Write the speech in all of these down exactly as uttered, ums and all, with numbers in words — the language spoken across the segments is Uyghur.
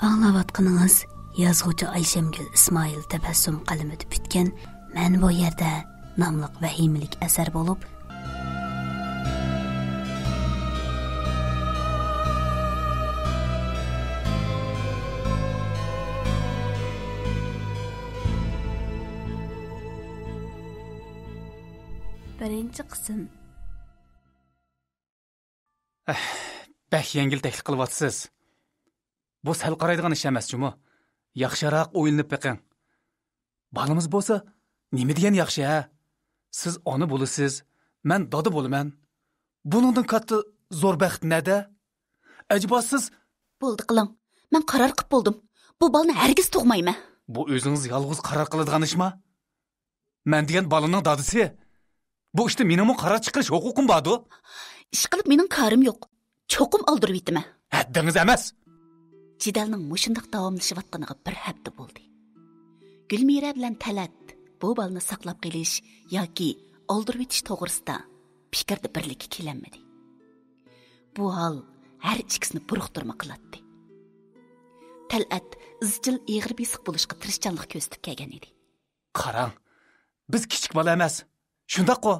ئاڭلاۋاتقىنىڭىز يازغۇچى ئايشەمگۈل ئىسمائىل تەبەسسۇم قەلىمىدە پۈتكەن مەن بۇ يەردە ناملىق ۋەھىمىلىك ئەسەر بولۇپ، بىرىنچى قىسىم. ئەھ، بەك يەڭگىل تەكلىپ قىلىۋاتىسىز. بۇ سەل قارايدىغان ئىش ئەمەس جۇمۇ. ياخشىراق ئويلىنىپ بېقىڭ. بالىمىز بولسا نېمە دېگەن ياخشى ھە؟ سىز ئانا بولىسىز، مەن دادا بولىمەن. بۇنىڭدىن كاتتا زور بەخت نەدە؟ ئەجەبا سىز... بولدى قىلىڭ. مەن قارار قىپ بولدۇم. بۇ بالىنى ھەرگىز تۇغمايمەن. بۇ ئۆزىڭىز يالغۇز قارار قىلىدىغان ئىشما؟ مەن دېگەن بالىنىڭ دادىسى. بۇ ئىشتا مېنىڭمۇ قارار چىقىرىش ھوقۇقۇم باردۇ. ئىشقىلىپ مېنىڭ كارىم يوق. چوقۇم ئالدۇرۇۋېتىمەن. ھەددىڭىز ئەمەس. جېدەلنىڭ مۇشۇنداق داۋاملىشىۋاتقىنىغا بىر ھەپتە بولدى. گۈلمىرە بىلەن تەلەت بۇ بالىنى ساقلاپ قېلىش ياكى ئالدۇرۇۋېتىش توغرىسىدا پىكىردە بىرلىككە كېلەلمىدى. بۇ ھال ھەر ئىككىسىنى بۇرۇقتۇرما قىلاتتى. تەلئەت ئىزچىل ئېغىر بېسىق بولۇشقا تىرىشچانلىق كۆرسىتىپ كەلگەن ئىدى. قاراڭ، بىز كىچىك بالا ئەمەس. شۇنداققۇ؟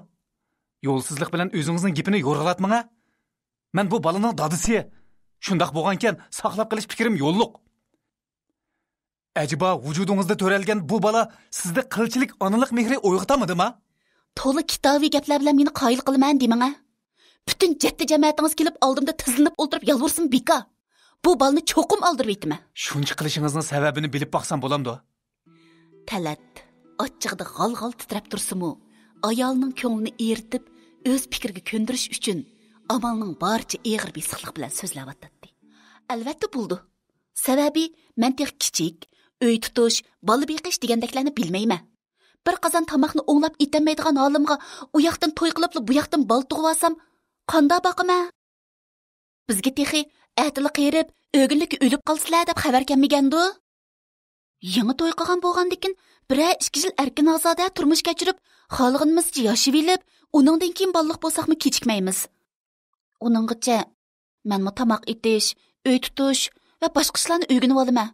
يولسىزلىق بىلەن ئۆزىڭىزنىڭ گېپىنى يورغىلاتماڭ ھە. مەن بۇ بالىنىڭ دادىسى. شۇنداق بولغانىكەن، ساقلاپ قېلىش پىكرىم يوللۇق. ئەجەبا ۋۇجۇدىڭىزدا تۆرەلگەن بۇ بالا سىزدە قىلچىلىك ئانىلىق مېھرى ئويغىتالمىدىما؟ تولا كىتابىي گەپلەر بىلەن مېنى قايىل قىلىمەن دېمەڭ ھە. پۈتۈن جەددىي جەمەتىڭىز كېلىپ ئالدىمدا تىزلىنىپ ئولتۇرۇپ يالۋۇرسىمۇ بىكار. بۇ بالىنى چوقۇم ئالدۇرۇۋېتىمەن. شۇنچە قىلىشىڭىزنىڭ سەۋەبىنى بىلىپ باقسام بولامدۇ؟ تەلەت ئاچچىقىدا غال-غال تىترەپ تۇرسىمۇ، ئايالىنىڭ كۆڭلىنى ئېرىتىپ، ئۆز پىكرىگە كۆندۈرۈش ئۈچۈن ئامالنىڭ بارىچە ئېغىر بېسىقلىق بىلەن سۆزلەۋاتاتتى. ئەلۋەتتە بولىدۇ. سەۋەبى، مەن تېخى كىچىك، ئۆي تۇتۇش، بالا بېقىش دېگەندەكلەرنى بىلمەيمەن. بىر قازان تاماقنى ئوڭلاپ ئېتەلمەيدىغان ھالىمغا ئۇ ياقتىن توي قىلىپلا بۇ ياقتىن بالا تۇغۇۋالسام، قانداق باقىمەن؟ بىزگە تېخى ئەتىلا قېرىپ، ئۆگۈنلۈككە ئۆلۈپ قالىسىلەر دەپ خەۋەر كەلمىگەندۇ؟ يېڭى توي قىلغان بولغاندىكىن، بىرەر ئىككى يىل ئەركىن ئازادە تۇرمۇش كەچۈرۈپ، خالىغىنىمىزچە ياشىۋېلىپ، ئۇنىڭدىن كېيىن بالىلىق بولساقمۇ كېچىكمەيمىز. ئۇنىڭغىچە مەنمۇ تاماق ئېتىش، ئۆي تۇتۇش ۋە باشقا ئىشلارنى ئۆگىنىۋالىمەن.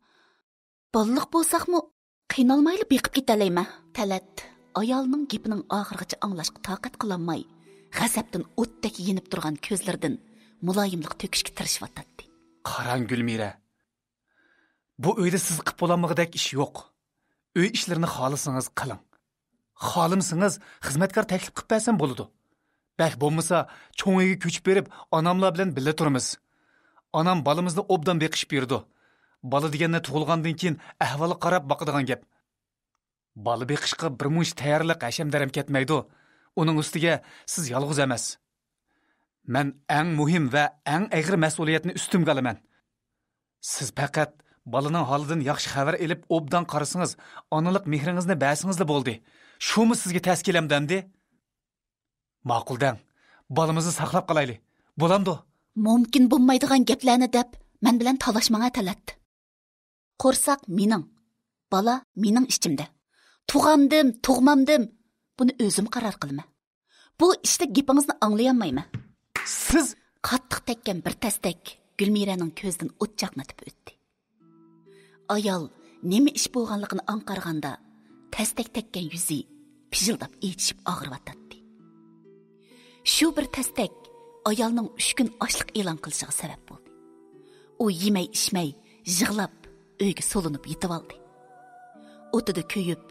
بالىلىق بولساقمۇ، قىينالمايلا بېقىپ كېتەلەيمەن. تەلەت ئايالىنىڭ گېپىنىڭ ئاخىرىغىچە ئاڭلاشقا تاقەت قىلالماي، غەزەپتىن ئوتتەك يېنىپ تۇرغان كۆزلىرىدىن مۇلايىملىق تۆكۈشكە تىرىشىۋاتاتتى. قاراڭ، گۈلمىرە. بۇ ئۆيدە سىز قىپ بولالمىغۇدەك ئىش يوق. ئۆي ئىشلىرىنى خالىسىڭىز قىلىڭ. خالىمىسىڭىز خىزمەتكار تەكلىپ قىپ بەرسەم بولىدۇ. بەك بولمىسا، چوڭ ئۆيگە كۆچۈپ بېرىپ، ئاناملار بىلەن بىللە تۇرىمىز. ئانام بالىمىزنى ئوبدان بېقىشىپ بېرىدۇ. بالا دېگەننى تۇغۇلغاندىن كېيىن ئەھۋالغا قاراپ باقىدىغان گەپ. بالا بېقىشقا بىر مۇنچە تەييارلىق، ھەشەم-دەرەم كەتمەيدۇ. ئۇنىڭ ئۈستىگە سىز يالغۇز ئەمەس. مەن ئەڭ مۇھىم ۋە ئەڭ ئېغىر مەسئۇلىيەتنى ئۈستۈمگە ئالىمەن. سىز پەقەت بالىنىڭ ھالىدىن ياخشى خەۋەر ئېلىپ، ئوبدان قارىسىڭىز، ئانىلىق مېھرىڭىزنى بەرسىڭىزلا بولدى. شۇمۇ سىزگە تەس كېلەمدۇ ئەمدى؟ ماقۇل دەڭ، بالىمىزنى ساقلاپ قالايلى. بولامدۇ؟ مۇمكىن بولمايدىغان گەپلەرنى دەپ، مەن بىلەن تالاشماڭ ھە، تەلەت. قورساق مېنىڭ، بالا مېنىڭ ئىچىمدە. تۇغامدىم، تۇغمامدىم، بۇنى ئۆزۈم قارار قىلىمەن. بۇ ئىشتا گېپىڭىزنى ئاڭلىيالمايمەن. سىز قاتتىق تەگكەن بىر تەستەك گۈلمىرەنىڭ كۆزىدىن ئوت چاقنىتىپ ئۆتتى. ئايال نېمە ئىش بولغانلىقىنى ئاڭقارغاندا، تەستەك تەگكەن يۈزى پىژىلداپ ئېچىشىپ ئاغرىۋاتاتتى. شۇ بىر تەستەك ئايالنىڭ ئۈچ كۈن ئاچلىق ئېلان قىلىشىغا سەۋەب بولدى. ئۇ يېمەي ئىچمەي، يىغلاپ، ئۆيگە سولىنىپ يېتىۋالدى. ئوتىدا كۆيۈپ،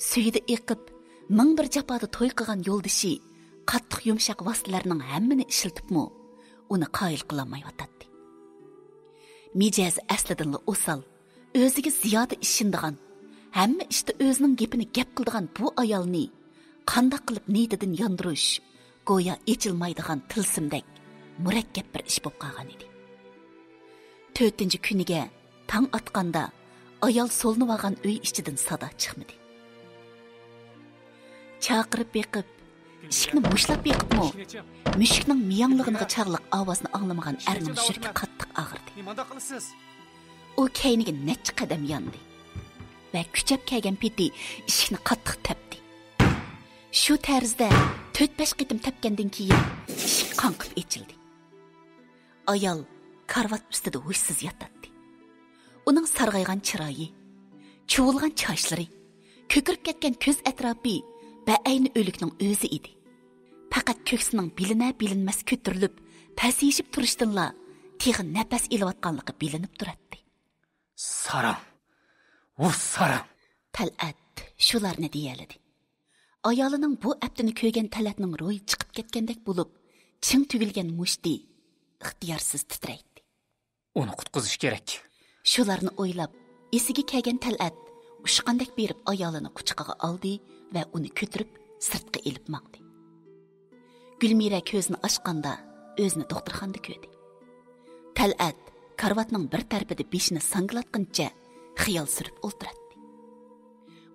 سۈيىدە ئېقىپ، مىڭ بىر جاپادا توي قىلغان يولدىشى قاتتىق يۇمشاق ۋاسىتىلەرنىڭ ھەممىنى ئىشلىتىپمۇ، ئۇنى قايىل قىلالمايۋاتاتتى. مىجەزى ئەسلىدىنلا ئوسال، ئۆزىگە زىيادە ئىشىنىدىغان، ھەممە ئىشتا ئۆزىنىڭ گېپىنى گەپ قىلىدىغان بۇ ئايالنى قانداق قىلىپ نىيىتىدىن ياندۇرۇش، گويا ئېچىلمايدىغان تىلسىمدەك مۇرەككەپ بىر ئىش بولۇپ قالغان ئىدى. تۆتىنچى كۈنىگە تاڭ ئاتقاندا، ئايال سولىنىۋالغان ئۆي ئىچىدىن سادا چىقمىدى. چاقىرىپ بېقىپ، ئىشىكنى مۇشتلاپ بېقىپمۇ، مۈشۈكنىڭ مىياڭلىغىنىغا چاغلىق ئاۋازنى ئاڭلىمىغان ئەرنىڭ يۈرىكى قاتتىق ئاغرىدى. ئۇ كەينىگە نەچچە قەدەم ياندى ۋە كۈچەپ كەلگەن پېتى ئىشىكنى قاتتىق تەپتى. شۇ تەرزدە تۆت-بەش قېتىم تەپكەندىن كېيىن، ئىشىك قاڭقىپ ئېچىلدى. ئايال كارىۋات ئۈستىدە ھوشسىز ياتاتتى. ئۇنىڭ سارغايغان چىرايى، چۇۋۇلغان چاچلىرى، كۆكىرىپ كەتكەن كۆز ئەتراپى بەئەينى ئۆلۈكنىڭ ئۆزى ئىدى. پەقەت كۆكسىنىڭ بىلىنە-بىلىنمەس كۆتۈرۈلۈپ، پەسىيىشىپ تۇرۇشتىنلا تېخى نەپەس ئېلىۋاتقانلىقى بىلىنىپ تۇراتتى. ساراڭ! ۋۇ ساراڭ! تەلئەت شۇلارنى دېيەلىدى. ئايالىنىڭ بۇ ئەپتىنى كۆرگەن تەلئەتنىڭ روھى چىقىپ كەتكەندەك بولۇپ، چىڭ تۈگۈلگەن مۇشتى ئىختىيارسىز تىترەيتتى. ئۇنى قۇتقۇزۇش كېرەك. شۇلارنى ئويلاپ، ئېسىگە كەلگەن تەلئەت ئۇچقاندەك بېرىپ ئايالىنى قۇچىقىغا ئالدى ۋە ئۇنى كۆتۈرۈپ سىرتقا ئېلىپ ماڭدى. گۈلمىرە كۆزىنى ئاچقاندا ئۆزىنى دوختۇرخانىدا كۆردى. تەلئەت كارىۋاتنىڭ بىر تەرىپىدە بېشىنى ساڭگىلاتقىنىچە خىيال سۈرۈپ ئولتۇراتتى.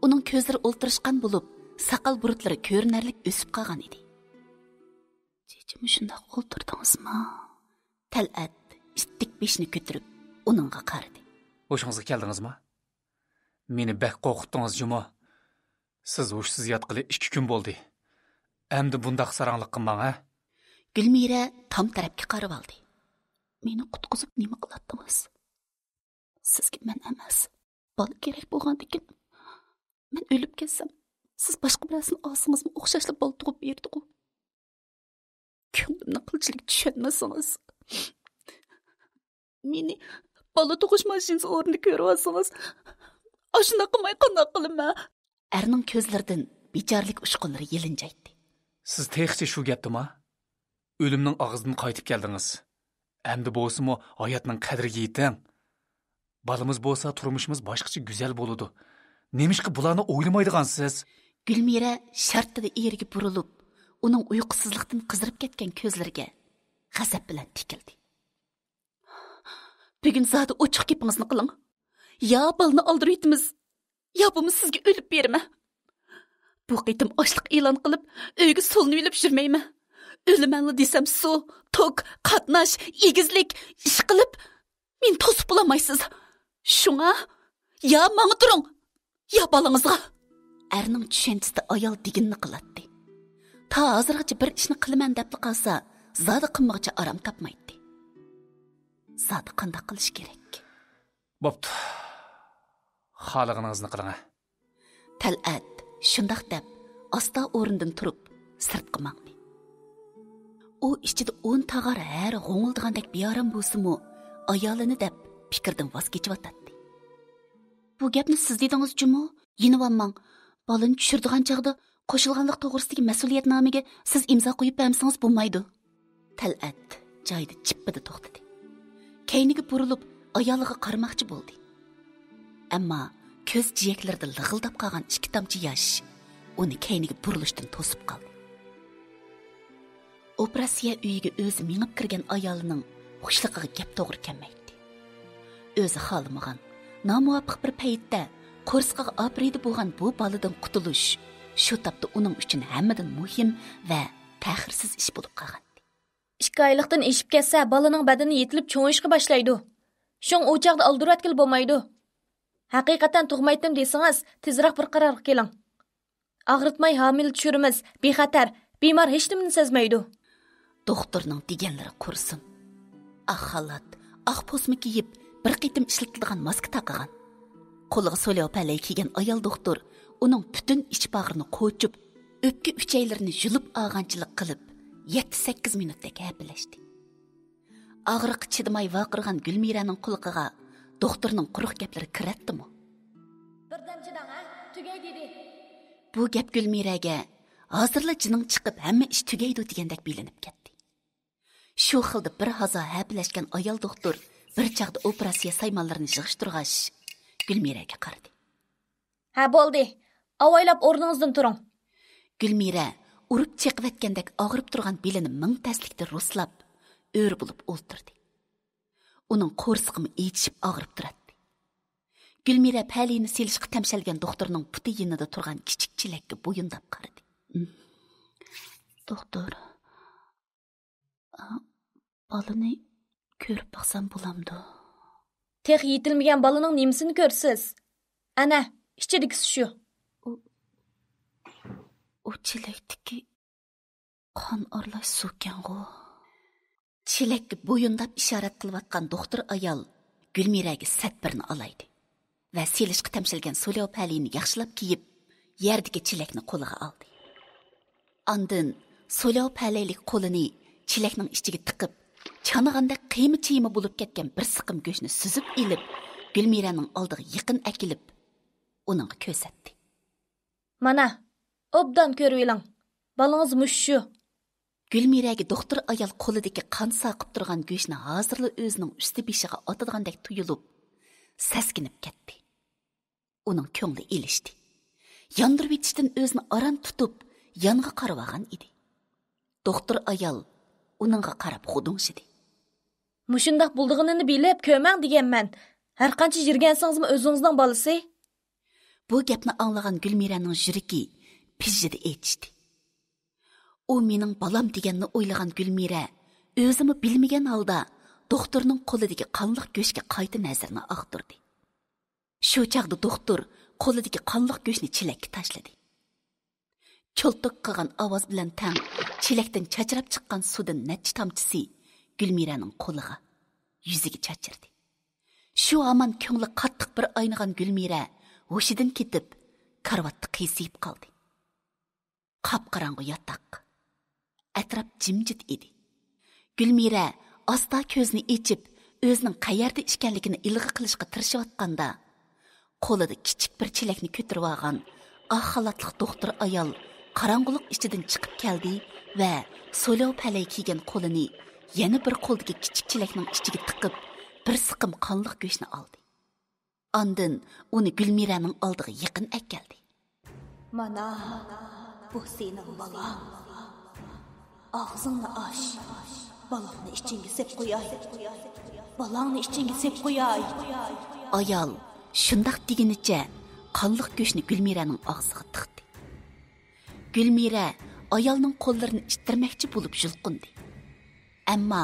ئۇنىڭ كۆزلىرى ئولتۇرۇشقان بولۇپ، ساقال بۇرۇتلىرى كۆرۈنەرلىك ئۆسۈپ قالغان ئىدى. چېچىمۇ شۇنداق ئولتۇردىڭىزمۇ؟ تەلئەت ئىتتىك بېشىنى كۆتۈرۈپ ئۇنىڭغا قارىدى. ھوشىڭىزغا كەلدىڭىزمۇ؟ مېنى بەك قورقۇتتىڭىز جۇمۇ. سىز ھوشسىز ياتقىلى ئىككى كۈن بولدى. ئەمدى بۇنداق ساراڭلىق قىلماڭ ھە. گۈلمىرە تام تەرەپكە قارىۋالدى. مېنى قۇتقۇزۇپ نېمە قىلاتتىڭىز؟ سىزگە مەن ئەمەس، بالا كېرەك بولغاندىكىن، مەن ئۆلۈپ كەتسەم، سىز باشقا بىرەرسىنى ئالسىڭىزمۇ ئوخشاشلا بالا تۇغۇپ بېرىدىغۇ. كۆڭلۈمنىڭ قىلچىلىك چۈشەنمىسىڭىز. مېنى بالا تۇغۇش ماشىنىسى ئورنىدا كۆرۈۋالسىڭىز، ئاشۇنداق قىلماي قانداق قىلىمەن؟ ئەرنىڭ كۆزلىرىدىن بىچارىلىك ئۇچقۇنلىرى يېلىنجايتتى. سىز تېخىچە شۇ گەپتىما؟ ئۆلۈمنىڭ ئاغزىدىن قايتىپ كەلدىڭىز. ئەمدى بولسىمۇ ھاياتنىڭ قەدرىگە يېتىڭ. بالىمىز بولسا تۇرمۇشىمىز باشقىچە گۈزەل بولىدۇ. نېمىشقا بۇلارنى ئويلىمايدىغانسىز؟ گۈلمىرە شارتتىدە ئېرىگە بۇرۇلۇپ، ئۇنىڭ ئۇيقۇسىزلىقتىن قىزىرىپ كەتكەن كۆزلىرىگە غەزەپ بىلەن تىكىلدى. بۈگۈن زادى ئوچۇق گېپىڭىزنى قىلىڭ. يا بالىنى ئالدۇرۇۋېتىمىز، يا بولمىسا سىزگە ئۆلۈپ بېرىمەن. بۇ قېتىم ئاچلىق ئېلان قىلىپ، ئۆيگە سولىنىۋېلىپ يۈرمەيمەن. ئۆلىمەنلا دېسەم سۇ، توك، قاتناش، ئېگىزلىك، ئىشقىلىپ، مېنى توسۇپ بولالمايسىز. شۇڭا يا ماڭا تۇرۇڭ، يا بالىڭىزغا. ئەرنىڭ چۈشەنچىسىدە ئايال دېگىنىنى قىلاتتى. تا ھازىرغىچە بىر ئىشنى قىلىمەن دەپلا قالسا، زادى قىلمىغۇچە ئارام تاپمايتتى. زادى قانداق قىلىش كېرەك؟ بوپتۇ. خالىغىنىڭىزنى قىلىڭ. تەلئەت شۇنداق دەپ، ئاستا ئورنىدىن تۇرۇپ، سىرتقا ماڭدى. ئۇ ئىچىدە ئون تاغار ھەرە غوڭۇلدىغاندەك بىئارام بولسىمۇ، ئايالىنى دەپ پىكىردىن ۋاز كېچىۋاتاتتى. بۇ گەپنى سىز دېدىڭىز جۇمۇ؟ يېنىۋالماڭ. بالىنى چۈشۈرىدىغان چاغدا قوشۇلغانلىق توغرىسىدىكى مەسئۇلىيەتنامىگە سىز ئىمزا قويۇپ بەرمىسىڭىز بولمايدۇ. تەلئەت جايىدا چىپپىدە توختىدى. كەينىگە بۇرۇلۇپ، ئايالىغا قارىماقچى بولدى. ئەمما كۆز جىيەكلىرىدە لىغىلداپ قالغان ئىككى تامچە ياش ئۇنى كەينىگە بۇرۇلۇشتىن توسۇپ قالدى. ئوپېراتسىيە ئۆيىگە ئۆزى مېڭىپ كىرگەن ئايالىنىڭ خۇشلۇقىغا گەپ توغرا كەلمەيتتى. ئۆزى خالىمىغان، نامۇۋاپىق بىر پەيتتە قورسىقىغا ئاپىرىدە بولغان بۇ بالىدىن قۇتۇلۇش شۇ تاپتا ئۇنىڭ ئۈچۈن ھەممىدىن مۇھىم ۋە تەخىرسىز ئىش بولۇپ قالغانىدى. ئىككى ئايلىقتىن ئېشىپ كەتسە، بالىنىڭ بەدىنى يېتىلىپ چوڭىيىشقا باشلايدۇ. شۇڭا ئۇ چاغدا ئالدۇرۇۋەتكىلى بولمايدۇ. ھەقىقەتەن تۇغمايتتىم دېسىڭىز، تېزرەك بىر قارارغا كېلىڭ. ئاغرىتماي ھامىلە چۈشۈرىمىز، بىخەتەر، بىمار ھېچنېمىنى سەزمەيدۇ. دوختۇرنىڭ دېگەنلىرى قۇرسۇن. ئاق خالات، ئاق پوسما كىيىپ، بىر قېتىم ئىشلىتىلىدىغان ماسكا تاقىغان. قولىغا سولياۋپەلەي كىيگەن ئايال دوختۇر ئۇنىڭ پۈتۈن ئىچ باغرىنى قوچۇپ، ئۆپكە ئۈچەيلىرىنى يۇلۇپ ئالغانچىلىك قىلىپ، يەتتە-سەككىز مىنۇتتەك ھەپىلەشتى. ئاغرىققا چىدىماي ۋارقىرىغان گۈلمىرەنىڭ قۇلىقىغا دوختۇرنىڭ قۇرۇق گەپلىرى كىرەتتىمۇ؟ بىردەم چىداڭ ھە، تۈگەي دېدى. بۇ گەپ گۈلمىرەگە ھازىرلا جېنىڭ چىقىپ ھەممە ئىش تۈگەيدۇ دېگەندەك بىلىنىپ كەتتى. شۇ خىلدا بىر ھازا ھەپىلەشكەن ئايال دوختۇر بىر چاغدا ئوپېراتسىيە سايمانلىرىنى يىغىشتۇرغاچ، گۈلمىرەگە قارىدى. ھە، بولدى. ئاۋايلاپ ئورنىڭىزدىن تۇرۇڭ. گۈلمىرە ئۇرۇپ چېقىۋەتكەندەك ئاغرىپ تۇرغان بېلىنى مىڭ تەسلىكتە رۇسلاپ، ئۆرە بولۇپ ئولتۇردى. ئۇنىڭ قورسىقىمۇ ئېچىشىپ ئاغرىپ تۇراتتى. گۈلمىرە پەلىيىنى سېلىشقا تەمشەلگەن دوختۇرنىڭ پۇتى يېنىدا تۇرغان كىچىك چېلەككە بويۇنداپ قارىدى. دوختۇر، بالىنى كۆرۈپ باقسام بولامدۇ؟ تېخى يېتىلمىگەن بالىنىڭ نېمىسىنى كۆرىسىز؟ ئەنە، ئىچىدىكىسى شۇ. ئۇ، ئۇ چېلەكتىكى قان ئارىلاش سۇكەنغۇ؟ چېلەككە بويۇنداپ ئىشارەت قىلىۋاتقان دوختۇر ئايال گۈلمىرەگە سەتبىرنى ئالايدى ۋە سېلىشقا تەمشەلگەن سولياۋ پەلىيىنى ياخشىلاپ كىيىپ، يەردىكى چېلەكنى قولىغا ئالدى. ئاندىن سولياۋ پەلەيلىك قولىنى چېلەكنىڭ ئىچىگە تىقىپ، چانىغاندەك قىيما چىيما بولۇپ كەتكەن بىر سىقىم گۆشنى سۈزۈپ ئېلىپ، گۈلمىرەنىڭ ئالدىغا يېقىن ئەكېلىپ، ئۇنىڭغا كۆرسەتتى. مانا، ئوبدان كۆرۈۋېلىڭ، بالىڭىز مۇشۇ. گۈلمىرەگە دوختۇر ئايال قولىدىكى قان ساقىپ تۇرغان گۆشنى ھازىرلا ئۆزىنىڭ ئۈستى بېشىغا ئاتىدىغاندەك تۇيۇلۇپ، سەسكىنىپ كەتتى. ئۇنىڭ كۆڭلى ئېلىشتى. ياندۇرۇۋېتىشتىن ئۆزىنى ئاران تۇتۇپ، يانغا قارىۋالغان ئىدى. دوختۇر ئايال ئۇنىڭغا قاراپ غۇدۇڭشىدى. مۇشۇنداق بولىدىغىنىنى بىلىپ كۆرمەڭ دېگەنمەن. ھەرقانچە يىرگەنسىڭىزمۇ ئۆزىڭىزنىڭ بالىسى. بۇ گەپنى ئاڭلىغان گۈلمىرەنىڭ يۈرىكى پىژژىدە ئېچىشتى. ئۇ مېنىڭ بالام دېگەننى ئويلىغان گۈلمىرە ئۆزىمۇ بىلمىگەن ھالدا دوختۇرنىڭ قولىدىكى قانلىق گۆشكە قايتا نەزىرىنى ئاغدۇردى. شۇ چاغدا دوختۇر قولىدىكى قانلىق گۆشنى چېلەككە تاشلىدى. چولتۇق قىلغان ئاۋاز بىلەن تەڭ چېلەكتىن چاچراپ چىققان سۇدىن نەچچە تامچىسى گۈلمىرەنىڭ قولىغا، يۈزىگە چاچرىدى. شۇ ھامان كۆڭلى قاتتىق بىر ئاينىغان گۈلمىرە ھوشىدىن كېتىپ، كارىۋاتتا قىيسىيىپ قالدى. قاپقاراڭغۇ ياتاق. ئەتراپ جىمجىت ئىدى. گۈلمىرە ئاستا كۆزىنى ئېچىپ، ئۆزىنىڭ قەيەردە ئىكەنلىكىنى ئىلغا قىلىشقا تىرىشىۋاتقاندا، قولىدا كىچىك بىر چېلەكنى كۆتۈرۈۋالغان ئاق خالاتلىق دوختۇر ئايال قاراڭغۇلۇق ئىچىدىن چىقىپ كەلدى ۋە سولياۋ پەلەي كىيگەن قولىنى يەنە بىر قولدىكى كىچىك چېلەكنىڭ ئىچىگە تىقىپ، بىر سىقىم قانلىق گۆشنى ئالدى. ئاندىن ئۇنى گۈلمىرەنىڭ ئالدىغا يېقىن ئەكەلدى. مانا، بۇ سېنىڭ بالاڭ. ئاغزىڭنى ئاچ. بالاڭنى ئىچىڭگە سېلىپ قوياي. بالاڭنى ئىچىڭگە سېلىپ قوياي. ئايال شۇنداق دېگىنىچە قانلىق گۆشنى گۈلمىرەنىڭ ئاغزىغا تىقتى. گۈلمىرە ئايالنىڭ قوللىرىنى ئىتتىرمەكچى بولۇپ يۇلقۇندى. ئەمما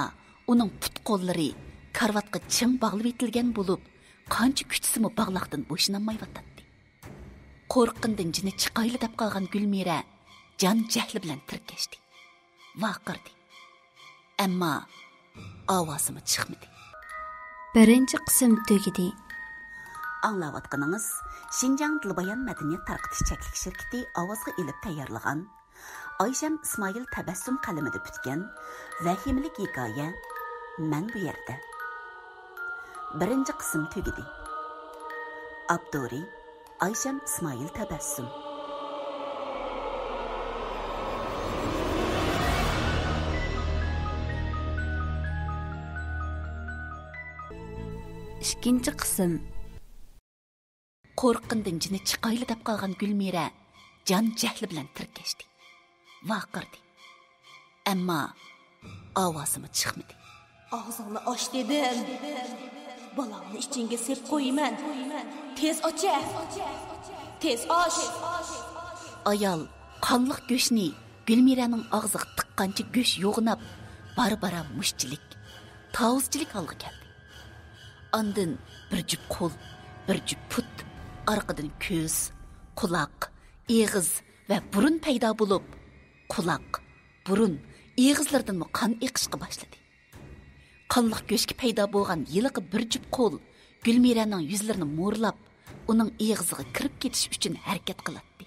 ئۇنىڭ پۇت-قوللىرى كارىۋاتقا چىڭ باغلىۋېتىلگەن بولۇپ، قانچە كۈچىسىمۇ باغلاقتىن بوشىنالمايۋاتاتتى. قورققىنىدىن جېنى چىقايلا دەپ قالغان گۈلمىرە جان جەھلى بىلەن تىركەشتى. ۋارقىرىدى. ئەمما ئاۋازىمۇ چىقمىدى. بىرىنچى قىسىم تۈگىدى. ئاڭلاۋاتقىنىڭىز شىنجاڭ دىلبايان مەدەنىيەت تارقىتىش چەكلىك شىركىتى ئاۋازغا ئېلىپ تەييارلىغان ئايشەم ئىسمائىل تەبەسسۇم قەلىمىدە پۈتكەن ۋەھىمىلىك ھېكايە مەن بۇ يەردە. بىرىنچى قىسىم تۈگىدى. ئاپتورى ئايشەم ئىسمائىل تەبەسسۇم. ئىككىنچى قىسىم. قورققىنىدىن جېنى چىقايلا دەپ قالغان گۈلمىرە جان جەھلى بىلەن تىركەشتى. ۋارقىرىدى. ئەمما ئاۋازىمۇ چىقمىدى. ئاغزىڭنى ئاچ دېدىم. بالاڭنى ئىچىڭگە سېلىپ قويىمەن. تېز ئاچە. تېز ئاچ. ئايال قانلىق گۆشنى گۈلمىرەنىڭ ئاغزىغا تىققانچە گۆش يوغىناپ، بارا-بارا مۇشتچىلىك، تاۋۇزچىلىك ھالغا كەلدى. ئاندىن بىر جۈپ قول، بىر جۈپ پۇت، ئارقىدىن كۆز، قۇلاق، ئېغىز ۋە بۇرۇن پەيدا بولۇپ، قۇلاق، بۇرۇن، ئېغىزلىرىدىنمۇ قان ئېقىشقا باشلىدى. قانلىق گۆشكە پەيدا بولغان ھېلىقى بىر جۈپ قول گۈلمىرەنىڭ يۈزلىرىنى مورلاپ، ئۇنىڭ ئېغىزىغا كىرىپ كېتىش ئۈچۈن ھەرىكەت قىلاتتى.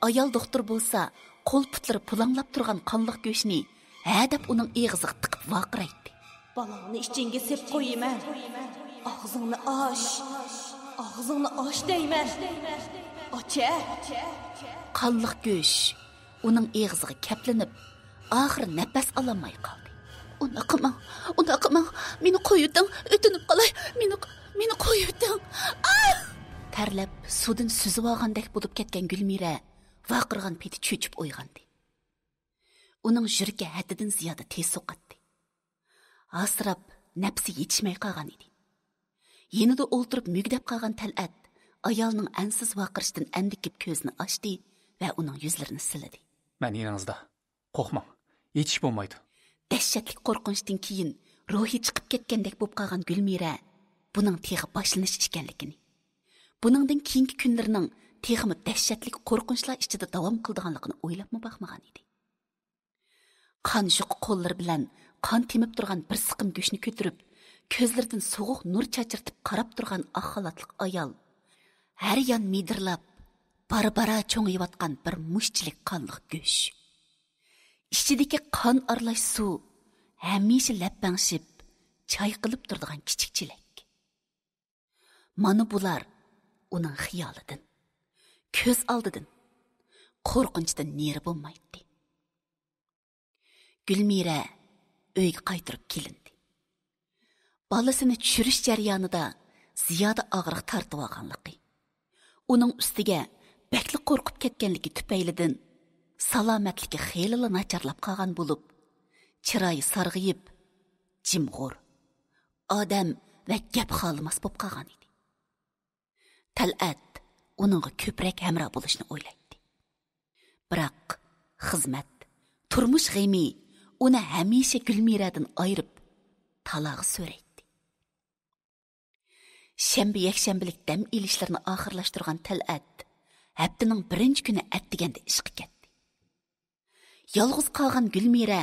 ئايال دوختۇر بولسا قول پۇتلىرى پۇلاڭلاپ تۇرغان قانلىق گۆشنى ھەدەپ ئۇنىڭ ئېغىزىغا تىقىپ ۋارقىرايتتى. بالاڭنى ئىچىڭگە سېلىپ قويىمەن. ئاغزىڭنى ئاچ. ئاغزىڭنى ئاچ دەيمەن. ئاچە. قانلىق گۆش ئۇنىڭ ئېغىزىغا كەپلىنىپ، ئاخىرى نەپەس ئالالماي قالدى. ئۇنداق قىلماڭ، ئۇنداق قىلماڭ، مېنى قويۇۋېتىڭ، ئۆتۈنۈپ قالاي، مېنى، مېنى قويۇۋېتىڭ. ئاھ! تەرلەپ سۇدىن سۈزۈۋالغاندەك بولۇپ كەتكەن گۈلمىرە ۋارقىرىغان پېتى چۆچۈپ ئويغاندى. ئۇنىڭ يۈرىكى ھەددىدىن زىيادە تېز سوقاتتى. ھاسىراپ، نەپىسى يېتىشمەي قالغان ئىدى. يېنىدا ئولتۇرۇپ مۈگدەپ قالغان تەلئەت ئايالنىڭ ئەنسىز ۋارقىرىشىدىن ئەندىكىپ كۆزىنى ئاچتى ۋە ئۇنىڭ يۈزلىرىنى سىلىدى. مەن يېنىڭىزدا. قورقماڭ، ھېچ ئىش بولمايدۇ. دەھشەتلىك قورقۇنچتىن كېيىن روھى چىقىپ كەتكەندەك بولۇپ قالغان گۈلمىرە بۇنىڭ تېخى باشلىنىش ئىكەنلىكىنى، بۇنىڭدىن كېيىنكى كۈنلىرىنىڭ تېخىمۇ دەھشەتلىك قورقۇنچلار ئىچىدە داۋام قىلىدىغانلىقىنى ئويلاپمۇ باقمىغان ئىدى. قان يۇقا قوللىرى بىلەن قان تېمىپ تۇرغان بىر سىقىم گۆشنى كۆتۈرۈپ، كۆزلىرىدىن سوغۇق نۇر چاچرىتىپ قاراپ تۇرغان ئاق خالاتلىق ئايال، ھەر يان مىدىرلاپ، بارا-بارا چوڭىيىۋاتقان بىر مۇشتچىلىك قانلىق گۆش. ئىچىدىكى قان ئارىلاش سۇ ھەمىشە لەپەڭشىپ، چايقىلىپ تۇرىدىغان كىچىك چېلەك. مانا بۇلار ئۇنىڭ خىيالىدىن، كۆز ئالدىدىن، قورقۇنچىدىن نېرى بولمايتتى. گۈلمىرە ئۆيگە قايتۇرۇپ كېلىندى. بالىسىنى چۈشۈرۈش جەريانىدا زىيادە ئاغرىق تارتىۋالغانلىقى، ئۇنىڭ ئۈستىگە بەكلا قورقۇپ كەتكەنلىكى تۈپەيلىدىن سالامەتلىكى خېلىلا ناچارلاپ قالغان بولۇپ، چىرايى سارغىيىپ، جىمغۇر، ئادەم ۋە گەپ خالىماس بولۇپ قالغان ئىدى. تەلئەت ئۇنىڭغا كۆپرەك ھەمراھ بولۇشنى ئويلايتتى. بىراق، خىزمەت، تۇرمۇش غېمى ئۇنى ھەمىشە گۈلمىرەدىن ئايرىپ، تالاغا سۆرەيتتى. شەنبە، يەكشەنبىلىك دەم ئېلىشلىرىنى ئاخىرلاشتۇرغان تەلئەت ھەپتىنىڭ بىرىنچى كۈنى ئەتىگەندە ئىشقا كەتتى. يالغۇز قالغان گۈلمىرە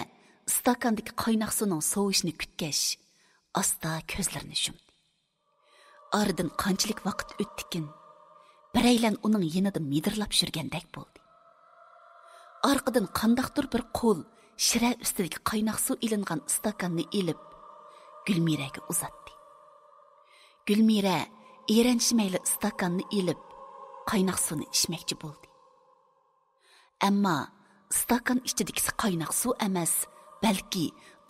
ئىستاكاندىكى قايناق سۇنىڭ سوۋۇشىنى كۈتكەچ، ئاستا كۆزلىرىنى يۇمدى. ئارىدىن قانچىلىك ۋاقىت ئۆتتىكىن، بىرەيلەن ئۇنىڭ يېنىدا مىدىرلاپ يۈرگەندەك بولدى. ئارقىدىن قانداقتۇر بىر قول شىرە ئۈستىدىكى قايناق سۇ ئېلىنغان ئىستاكاننى ئېلىپ، گۈلمىرەگە ئۇزاتتى. گۈلمىرە ئېرەنشىمەيلا ئىستاكاننى ئېلىپ، قايناق سۇنى ئىچمەكچى بولدى. ئەمما ئىستاكان ئىچىدىكىسى قايناق سۇ ئەمەس، بەلكى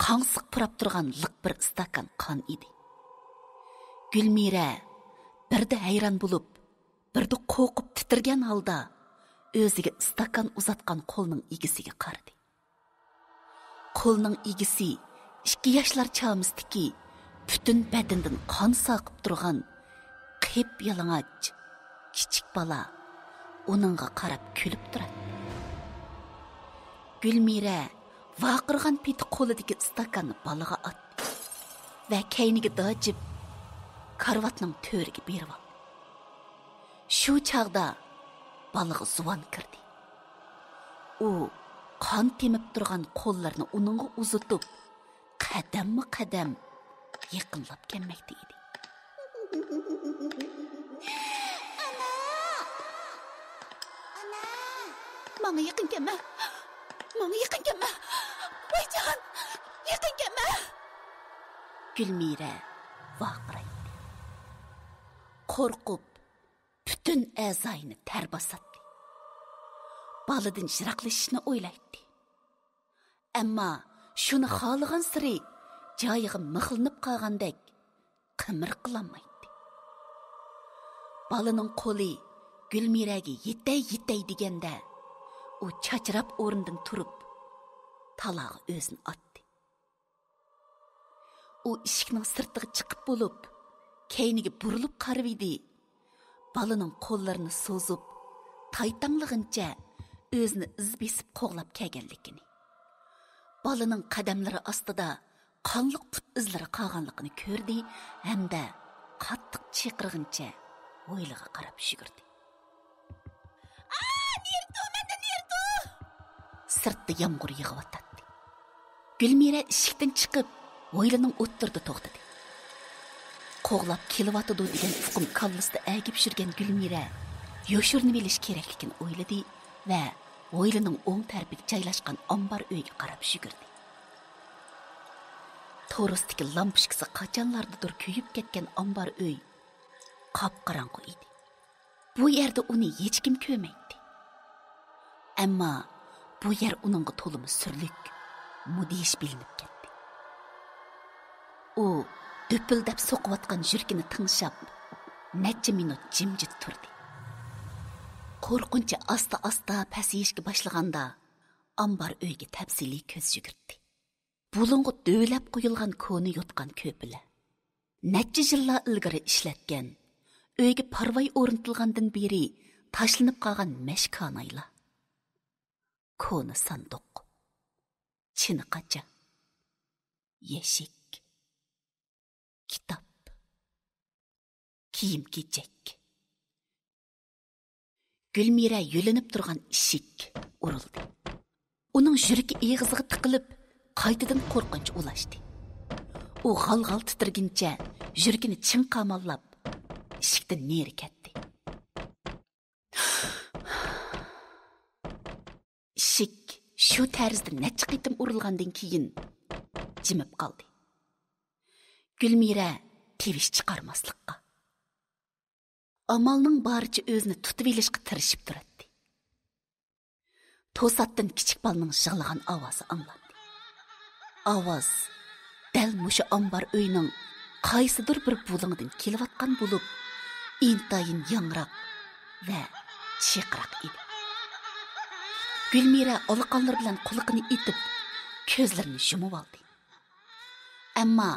قاڭسىق پۇراپ تۇرغان لىق بىر ئىستاكان قان ئىدى. گۈلمىرە بىردە ھەيران بولۇپ، بىردە قورقۇپ تىترىگەن ھالدا ئۆزىگە ئىستاكان ئۇزاتقان قولنىڭ ئىگىسىگە قارىدى. قولنىڭ ئىگىسى ئىككى ياشلار چامىسىدىكى پۈتۈن بەدىنىدىن قان ساقىپ تۇرغان قىپيالىڭاچ كىچىك بالا ئۇنىڭغا قاراپ كۈلۈپ تۇراتتى. گۈلمىرە ۋارقىرىغان پېتى قولىدىكى ئىستاكاننى بالىغا ئاتتى ۋە كەينىگە داجىپ، كارىۋاتنىڭ تۆرىگە بېرىۋالدى. شۇ چاغدا بالىغا زۇۋان كىردى. ئۇ قان تېمىپ تۇرغان قوللىرىنى ئۇنىڭغا ئۇزىتىپ، قەدەممۇ قەدەم يېقىنلاپ كەلمەكتە ئىدى. ئانا! ئانا! ماڭا يېقىن كەلمە! ماڭا يېقىن كەلمە! ۋايجان! يېقىن كەلمە! گۈلمىرە ۋارقىرايتتى. قورقۇپ، پۈتۈن ئەزايىنى تەر باساتتى. بالىدىن يىراقلىشىشنى ئويلايتتى. ئەمما شۇنى خالىغانسېرى جايىغا مىخلىنىپ قالغاندەك قىمىرقىلالمايتتى. بالىنىڭ قولى گۈلمىرەگە يېتەي، يېتەي دېگەندە، ئۇ چاچراپ ئورنىدىن تۇرۇپ، تالاغا ئۆزىنى ئاتتى. ئۇ ئىشىكنىڭ سىرتىغا چىقىپ بولۇپ، كەينىگە بۇرۇلۇپ قارىۋىدى. بالىنىڭ قوللىرىنى سوزۇپ، تايتاڭلىغىنىچە ئۆزىنى ئىز بېسىپ قوغلاپ كەلگەنلىكىنى، بالىنىڭ قەدەملىرى ئاستىدا قانلىق پۇت ئىزلىرى قالغانلىقىنى كۆردى ھەمدە قاتتىق چىرقىرىغىنىچە ھويلىغا قاراپ يۈگۈردى. ئا، نېرتو، مەندە نېرتو! سىرتتا يامغۇر يېغىۋاتاتتى. گۈلمىرە ئىشىكتىن چىقىپ، ھويلىنىڭ ئوتتۇرىدا توختىدى. قوغلاپ كېلىۋاتىدۇ دېگەن ئۇقۇم كاللىسىدا ئەگىپ يۈرگەن گۈلمىرە يوشۇرۇنۇۋېلىش كېرەكلىكىنى ئويلىدى ۋە ھويلىنىڭ ئوڭ تەرىپىگە جايلاشقان ئامبار ئۆيگە قاراپ يۈگۈردى. تورۇستىكى لامپۇچكىسى قاچانلاردىدۇر كۆيۈپ كەتكەن ئامبار ئۆي قاپقاراڭغۇ ئىدى. بۇ يەردە ئۇنى ھېچكىم كۆرمەيتتى. ئەمما بۇ يەر ئۇنىڭغا تولىمۇ سۈرلۈك، مۇدھىش بىلىنىپ كەتتى. ئۇ دۈپۈلدەپ سوقۇۋاتقان يۈرىكىنى تىڭشاپ، نەچچە مىنۇت جىمجىت تۇردى. قورقۇنچى ئاستا-ئاستا پەسىيىشكە باشلىغاندا، ئامبار ئۆيگە تەپسىلىي كۆز يۈگۈرتتى. بۇلۇڭغا دۆۋىلەپ قويۇلغان كونا يوتقان كۆپىلە. نەچچە يىللار ئىلگىرى ئىشلەتكەن، ئۆيگە پارۋاي ئورنىتىلغاندىن بېرى تاشلىنىپ قالغان مەشكانايلار. كونا ساندۇق، چىنە قاچا، يەشىك، كىتاب، كىيىم-كېچەك. گۈلمىرە يۆلىنىپ تۇرغان ئىشىك ئۇرۇلدى. ئۇنىڭ يۈرىكى ئېغىزىغا تىقىلىپ، قايتىدىن قورقۇنچ ئۇلاشتى. ئۇ غال-غال تىترىگىنىچە يۈرىكىنى چىڭ قاماللاپ، ئىشىكتىن نېرى كەتتى. ئىشىك شۇ تەرزدە نەچچە قېتىم ئۇرۇلغاندىن كېيىن جىمىپ قالدى. گۈلمىرە تىۋىش چىقارماسلىققا، ئامالنىڭ بارىچە ئۆزىنى تۇتۇۋېلىشقا تىرىشىپ تۇراتتى. توساتتىن كىچىك بالىنىڭ يىغلىغان ئاۋازى ئاڭلاندى. ئاۋاز دەل مۇشۇ ئامبار ئۆينىڭ قايسىدۇر بىر بۇلۇڭىدىن كېلىۋاتقان بولۇپ، ئىنتايىن ياڭراق ۋە چىرقىراق ئىدى. گۈلمىرە ئالىقانلىرى بىلەن قۇلىقىنى ئېتىپ، كۆزلىرىنى يۇمۇۋالدى. ئەمما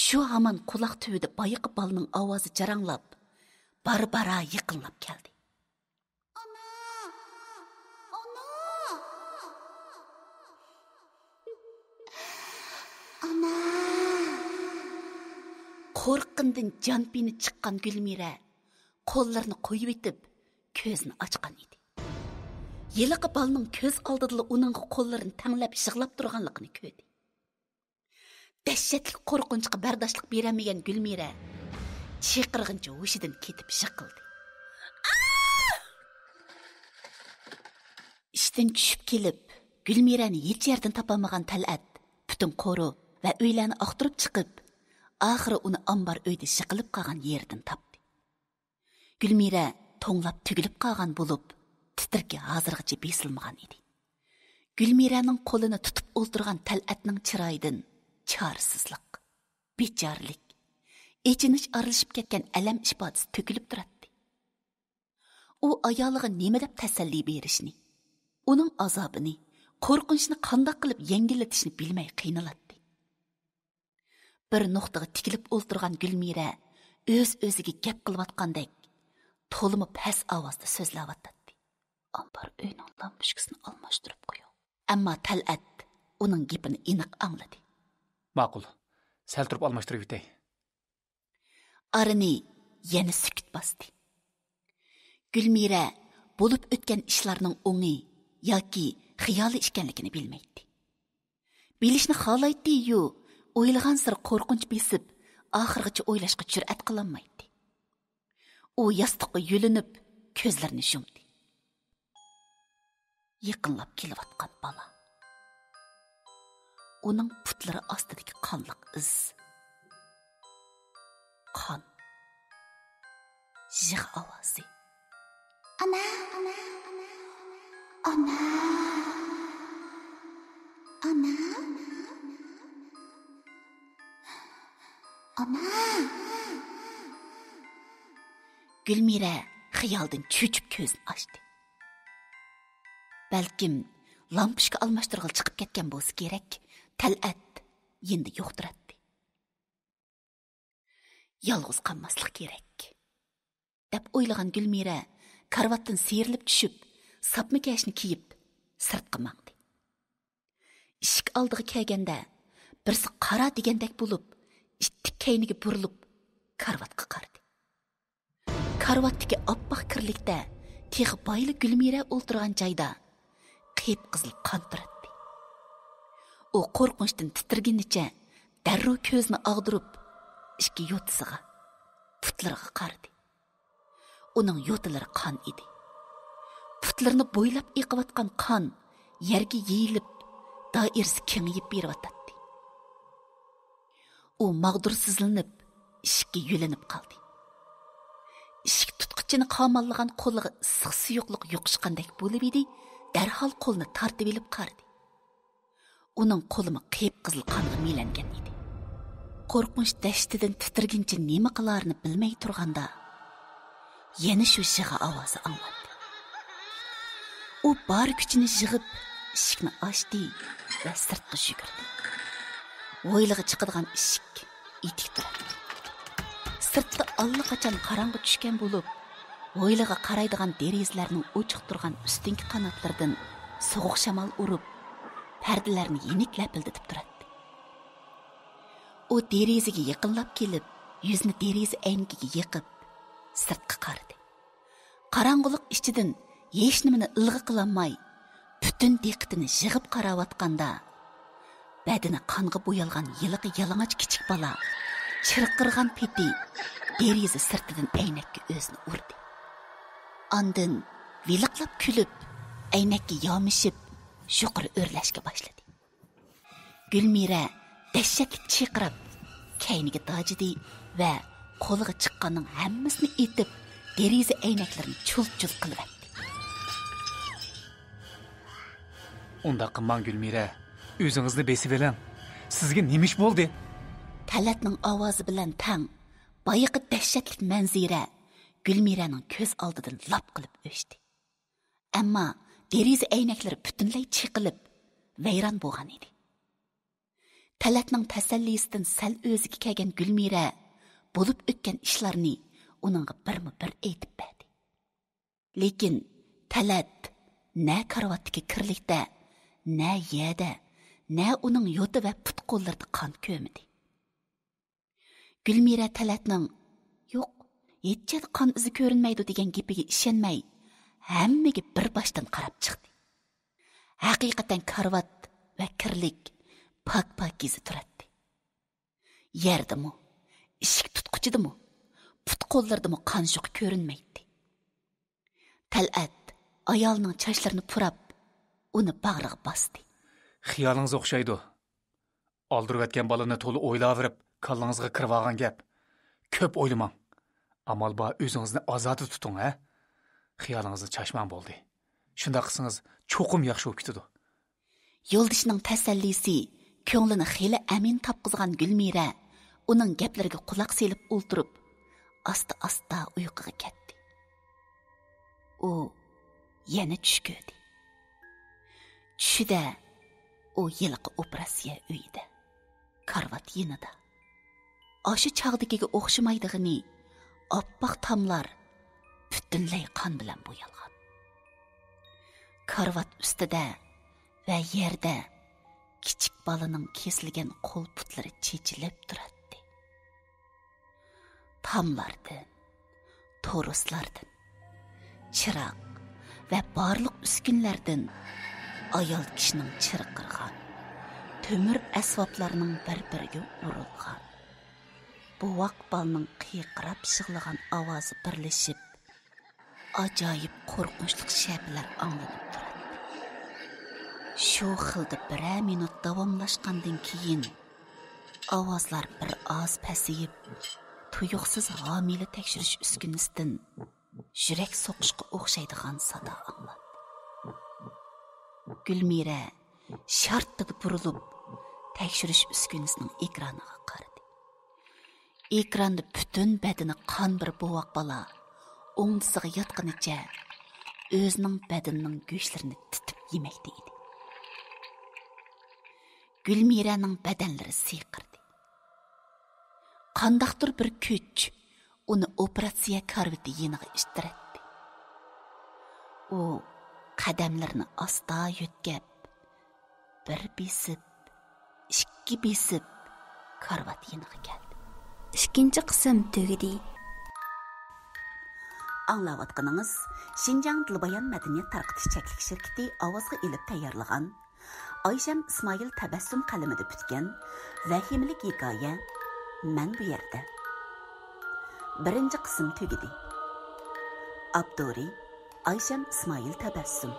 شۇ ھامان قۇلاق تۈۋىدە بايىقى بالىنىڭ ئاۋازى جاراڭلاپ، بارا-بارا يېقىنلاپ كەلدى. ئانا! ئانا! ئانا! قورققىنىدىن جان پېنى چىققان گۈلمىرە قوللىرىنى قويۇۋېتىپ، كۆزىنى ئاچقان ئىدى. ھېلىقى بالىنىڭ كۆز ئالدىدىلا ئۇنىڭغا قوللىرىنى تەڭلەپ يىغلاپ تۇرغانلىقىنى كۆردى. دەھشەتلىك قورقۇنچقا بەرداشلىق بېرەلمىگەن گۈلمىرە چىرقىرىغىنىچە ھوشىدىن كېتىپ يىقىلدى. ئىشتىن چۈشۈپ كېلىپ، گۈلمىرەنى ھېچ يەردىن تاپالمىغان تەلئەت پۈتۈن قورۇ ۋە ئۆيلەرنى ئاختۇرۇپ چىقىپ، ئاخىرى ئۇنى ئامبار ئۆيدە يىقىلىپ قالغان يېرىدىن تاپتى. گۈلمىرە توڭلاپ تۈگۈلۈپ قالغان بولۇپ، تىترىكى ھازىرغىچە بېسىلمىغان ئىدى. گۈلمىرەنىڭ قولىنى تۇتۇپ ئولتۇرغان تەلئەتنىڭ چىرايىدىن چارىسىزلىق، بىچارىلىك، ئېچىنىش ئارىلىشىپ كەتكەن ئەلەم ئىپادىسى تۆكۈلۈپ تۇراتتى. ئۇ ئايالىغا نېمە دەپ تەسەللى بېرىشنى، ئۇنىڭ ئازابىنى، قورقۇنچىنى قانداق قىلىپ يەڭگىللىتىشنى بىلمەي قىينىلاتتى. بىر نۇقتىغا تىكىلىپ ئولتۇرغان گۈلمىرە ئۆز-ئۆزىگە گەپ قىلىۋاتقاندەك، تولىمۇ پەس ئاۋازدا سۆزلەۋاتاتتى. ئامبار ئۆينىڭ لامپۇچكىسىنى ئالماشتۇرۇپ قويۇڭ. ئەمما تەلئەت ئۇنىڭ گېپىنى ئېنىق ئاڭلىدى. ماقۇل، سەل تۇرۇپ ئالماشتۇرۇۋېتەي. ئارىنى يەنە سۈكۈت باستى. گۈلمىرە بولۇپ ئۆتكەن ئىشلارنىڭ ئوڭى ياكى خىيالى ئىكەنلىكىنى بىلمەيتتى. بىلىشنى خالايتتى-يۇ، ئويلىغانسېرى قورقۇنچ بېسىپ، ئاخىرغىچە ئويلاشقا جۈرئەت قىلالمايتتى. ئۇ ياستۇققا يۆلىنىپ، كۆزلىرىنى يۇمدى. يېقىنلاپ كېلىۋاتقان بالا. ئۇنىڭ پۇتلىرى ئاستىدىكى قانلىق ئىز. قان. يىغا ئاۋازى. ئانا، ئانا، ئانا، ئانا، ئانا، ئانا. گۈلمىرە خىيالدىن چۆچۈپ كۆزىنى ئاچتى. بەلكىم لامپۇچكا ئالماشتۇرغىلى چىقىپ كەتكەن بولسا كېرەك، تەلئەت يېنىدا يوق تۇراتتى. يالغۇز قالماسلىق كېرەك، دەپ ئويلىغان گۈلمىرە كارىۋاتتىن سىيرىلىپ چۈشۈپ، ساپما كەشنى كىيىپ، سىرتقا ماڭدى. ئىشىك ئالدىغا كەلگەندە، بىرسى قارا دېگەندەك بولۇپ، ئىتتىك كەينىگە بۇرۇلۇپ، كارىۋاتقا قارىدى. كارىۋاتتىكى ئاپئاق كىرلىكتە تېخى بايىلا گۈلمىرە ئولتۇرغان جايدا قىپقىزىل قان تۇراتتى. ئۇ قورقۇنچتىن تىترىگىنىچە دەررۇ كۆزىنى ئاغدۇرۇپ، ئىككى يوتىسىغا، پۇتلىرىغا قارىدى. ئۇنىڭ يوتىلىرى قان ئىدى. پۇتلىرىنى بويلاپ ئېقىۋاتقان قان يەرگە يېيىلىپ، دائىرىسى كېڭىيىپ بېرىۋاتاتتى. ئۇ ماغدۇرسىزلىنىپ، ئىشىككە يۆلىنىپ قالدى. ئىشىك تۇتقۇچىنى قاماللىغان قولىغا ئىسسىق سۇيۇقلۇق يۇقۇشقاندەك بولۇۋىدى، دەرھال قولىنى تارتىۋېلىپ قارىدى. ئۇنىڭ قولىمۇ قىپقىزىل قانغا مىلەنگەن ئىدى. قورقۇنچ دەشتىدىن تىترىگىنىچە نېمە قىلارىنى بىلمەي تۇرغاندا، يەنە شۇ يىغا ئاۋازى ئاڭلاندى. ئۇ بار كۈچىنى يىغىپ، ئىشىكنى ئاچتى ۋە سىرتقا يۈگۈردى. ھويلىغا چىقىدىغان ئىشىك ئېتىك تۇراتتى. سىرتتا ئاللىقاچان قاراڭغۇ چۈشكەن بولۇپ، ھويلىغا قارايدىغان دېرىزىلەرنىڭ ئوچۇق تۇرغان ئۈستۈنكى قاناتلىرىدىن سوغۇق شامال ئۇرۇپ، پەردىلەرنى يېنىك لەپىلدىتىپ تۇراتتى. ئۇ دېرىزىگە يېقىنلاپ كېلىپ، يۈزىنى دېرىزە ئەينىكىگە يېقىپ، سىرتقا قارىدى. قاراڭغۇلۇق ئىچىدىن ھېچنېمىنى ئىلغا قىلالماي، پۈتۈن دىققىتىنى يىغىپ قاراۋاتقاندا، بەدىنى قانغا بويالغان ھېلىقى يالىڭاچ كىچىك بالا چىرقىرىغان پېتى دېرىزە سىرتىدىن ئەينەككە ئۆزىنى ئۇردى. ئاندىن ۋىلىقلاپ كۈلۈپ، ئەينەككە يامىشىپ، يۇقىرى ئۆرلەشكە باشلىدى. گۈلمىرە دەھشەتلىك چىرقىراپ، كەينىگە داجىدى ۋە قولىغا چىققاننىڭ ھەممىسىنى ئېتىپ، دېرىزە ئەينەكلىرىنى چۇل-چۇل قىلىۋەتتى. ئۇنداق قىلماڭ، گۈلمىرە. ئۆزىڭىزنى بېسىۋېلىڭ. سىزگە نېمە ئىش بولدى؟ تەلەتنىڭ ئاۋازى بىلەن تەڭ بايىقى دەھشەتلىك مەنزىرە گۈلمىرەنىڭ كۆز ئالدىدىن لاپ قىلىپ ئۆچتى. ئەمما دېرىزە ئەينەكلىرى پۈتۈنلەي چېقىلىپ، ۋەيران بولغان ئىدى. تەلەتنىڭ تەسەللىسىدىن سەل ئۆزىگە كەلگەن گۈلمىرە بولۇپ ئۆتكەن ئىشلارنى ئۇنىڭغا بىرمۇ بىر ئېيتىپ بەردى. لېكىن تەلەت نە كارىۋاتتىكى كىرلىكتە، نە يەردە، نە ئۇنىڭ يوتا ۋە پۇت-قوللىرىدا قان كۆرمىدى. گۈلمىرە تەلەتنىڭ «يوق، ھېچ يەردە قان ئىزى كۆرۈنمەيدۇ» دېگەن گېپىگە ئىشەنمەي، ھەممىگە بىر باشتىن قاراپ چىقتى. ھەقىقەتەن كارىۋات ۋە كىرلىك پاك-پاكىزە تۇراتتى. يەردىمۇ، ئىشىك تۇتقۇچىدىمۇ، پۇت-قوللىرىدىمۇ قان شوخى كۆرۈنمەيتتى. تەلئەت ئايالىنىڭ چاچلىرىنى پۇراپ، ئۇنى باغرىغا باستى. خىيالىڭىز ئوخشايدۇ. ئالدۇرۇۋەتكەن بالىنى تولا ئويلاۋېرىپ، كاللىڭىزغا كىرىۋالغان گەپ. كۆپ ئويلىماڭ. ئامال بار، ئۆزىڭىزنى ئازادە تۇتۇڭ، ھە؟ خىيالىڭىزنى چاچماڭ، بولدى. شۇنداق قىلسىڭىز، چوقۇم ياخشى بولۇپ كېتىدۇ. يولدىشىنىڭ تەسەللىسى كۆڭلىنى خېلى ئەمىن تاپقۇزغان گۈلمىرە ئۇنىڭ گەپلىرىگە قۇلاق سېلىپ ئولتۇرۇپ، ئاستا-ئاستا ئۇيقۇغا كەتتى. ئۇ يەنە چۈش كۆردى. چۈشىدە ئۇ ھېلىقى ئوپېراتسىيە ئۆيىدە، كارىۋات يېنىدا. ئاشۇ چاغدىكىگە ئوخشىمايدىغىنى، ئاپئاق تاملار پۈتۈنلەي قان بىلەن بويالغان. كارىۋات ئۈستىدە ۋە يەردە كىچىك بالىنىڭ كېسىلگەن قول-پۇتلىرى چېچىلىپ تۇراتتى. تاملاردىن، تورۇسلاردىن، چىراغ ۋە بارلىق ئۈسكۈنىلەردىن ئايال كىشىنىڭ چىرقىرىغان، تۆمۈر ئەسۋابلارنىڭ بىر-بىرىگە ئۇرۇلغان، بوۋاق بالىنىڭ قىيقىراپ يىغلىغان ئاۋازى بىرلىشىپ، ئاجايىپ قورقۇنچلۇق شەپىلەر ئاڭلىنىپ تۇراتتى. شۇ خىلدا بىرەر مىنۇت داۋاملاشقاندىن كېيىن، ئاۋازلار بىر ئاز پەسىيىپ، تۇيۇقسىز ھامىلە تەكشۈرۈش ئۈسكۈنىسىدىن يۈرەك سوقۇشقا ئوخشايدىغان سادا ئاڭلاندى. گۈلمىرە شارتتىدە بۇرۇلۇپ، تەكشۈرۈش ئۈسكۈنىسىنىڭ ئېكرانىغا قارىدى. ئېكراندا پۈتۈن بەدىنى قان بىر بوۋاق بالا ئوڭدىسىغا ياتقىنىچە ئۆزىنىڭ بەدىنىنىڭ گۆشلىرىنى تىتىپ يېمەكتە ئىدى. گۈلمىرەنىڭ بەدەنلىرى سىيقىردى. قانداقتۇر بىر كۈچ ئۇنى ئوپېراتسىيە كارىۋىتى يېنىغا ئىتتىرەتتى. ئۇ قەدەملىرىنى ئاستا يۆتكەپ، بىر بېسىپ، ئىككى بېسىپ، كارىۋات يېنىغا كەلدى. ئىككىنچى قىسىم تۈگىدى. ئاڭلاۋاتقىنىڭىز شىنجاڭ دىلبايان مەدەنىيەت تارقىتىش چەكلىك شىركىتى ئاۋازغا ئېلىپ تەييارلىغان، ئايشەم ئىسمائىل تەبەسسۇم قەلىمىدە پۈتكەن ۋەھىمىلىك ھېكايە مەن بۇ يەردە. بىرىنچى قىسىم تۈگىدى. ئاپتورى ئايشەم ئىسمائىل تەبەسسۇم.